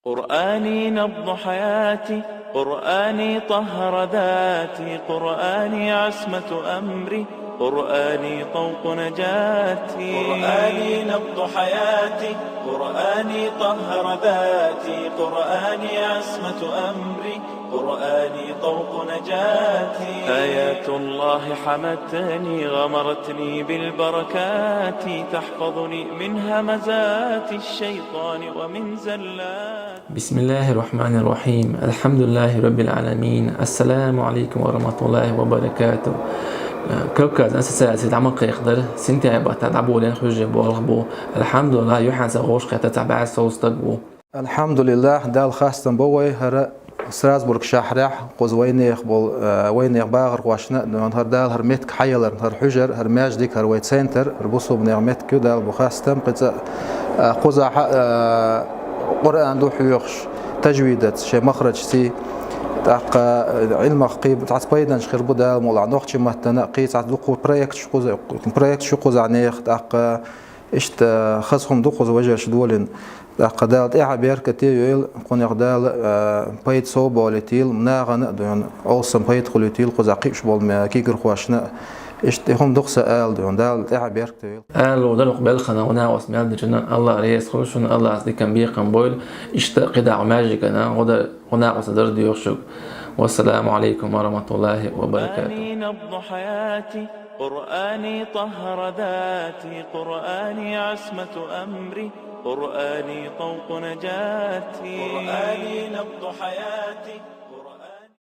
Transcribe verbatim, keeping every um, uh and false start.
قرآني نبض حياتي، قرآني طهر ذاتي، قرآني عصمة أمري، قرآني طوق نجاتي. قرآني نبض حياتي، قرآني طهر ذاتي، قرآني عصمة أمري، قرآني طوق نجاتي. آيات الله حمتني، غمرتني بالبركات، تحفظني من همزات الشيطان ومن زلات. بسم الله الرحمن الرحيم. الحمد لله رب العالمين. السلام عليكم ورحمة الله وبركاته. Кавказ ассоциаци дӀа ма кхайкхадара, сентябрь баттахь дӀаболийна хьуьжарийн болх бу. Алхьамдулиллахь, юьхьанца гӀовш кхетта цхьа бӀаьзза сов стаг ву. Алхьамдулиллахь, Далла хастам бо вай хӀара Страсбург шахьарехь, кхуза вайнех бол, э, вайнех бахархошна а, хӀара Дала хӀара меттиг хьаяларна, хӀара хьуьжар, хӀара маьждиг, хӀара вай центр, хӀара бусулбанех меттиг ю, Дала бу хастам, кхуза, э, кхузахь а, э, Къуръан ду хьоьхуш, тажвидаца, шен махраджций, тӀаккха, э, Ӏилмах кхин цхьацца пайданаш хир бу Дала мукъалахь, нохчийн маттана а кхин цхьацца дуккха проекташ кхуза, проекташ ю кхузахь нехан, тӀаккха иштта хаза хӀума ду кхуза важарша долийна. ТӀаккха Дала тӀаьхьа беркате а йойла, кхунах Дала, а, пайда сов болуьйтийла, нахана а дуьйна, олсам пайда хуьлуьйтийла кхузахь кхуьуш болу ме-, кегийрхошна а. Иштта и хӀума ду-кх сан ала дуьйна, Дала тӀаьхьа беркате а йойла. Ала дара-кх белхана гӀо-накъост мел дечунна, АллахӀ реза хуьлда шуна, АллахӀа диканна бекхам бойла, иштта кхидӀа маьждигана гӀо дар-, гӀо-накъост дар доьху шуьга. والسلام عليكم ورحمة الله وبركاته. قرآني نبض حياتي، قرآني طهر ذاتي، قرآني عصمة أمري، قرآني طوق نجاتي. قرآني نبض حياتي.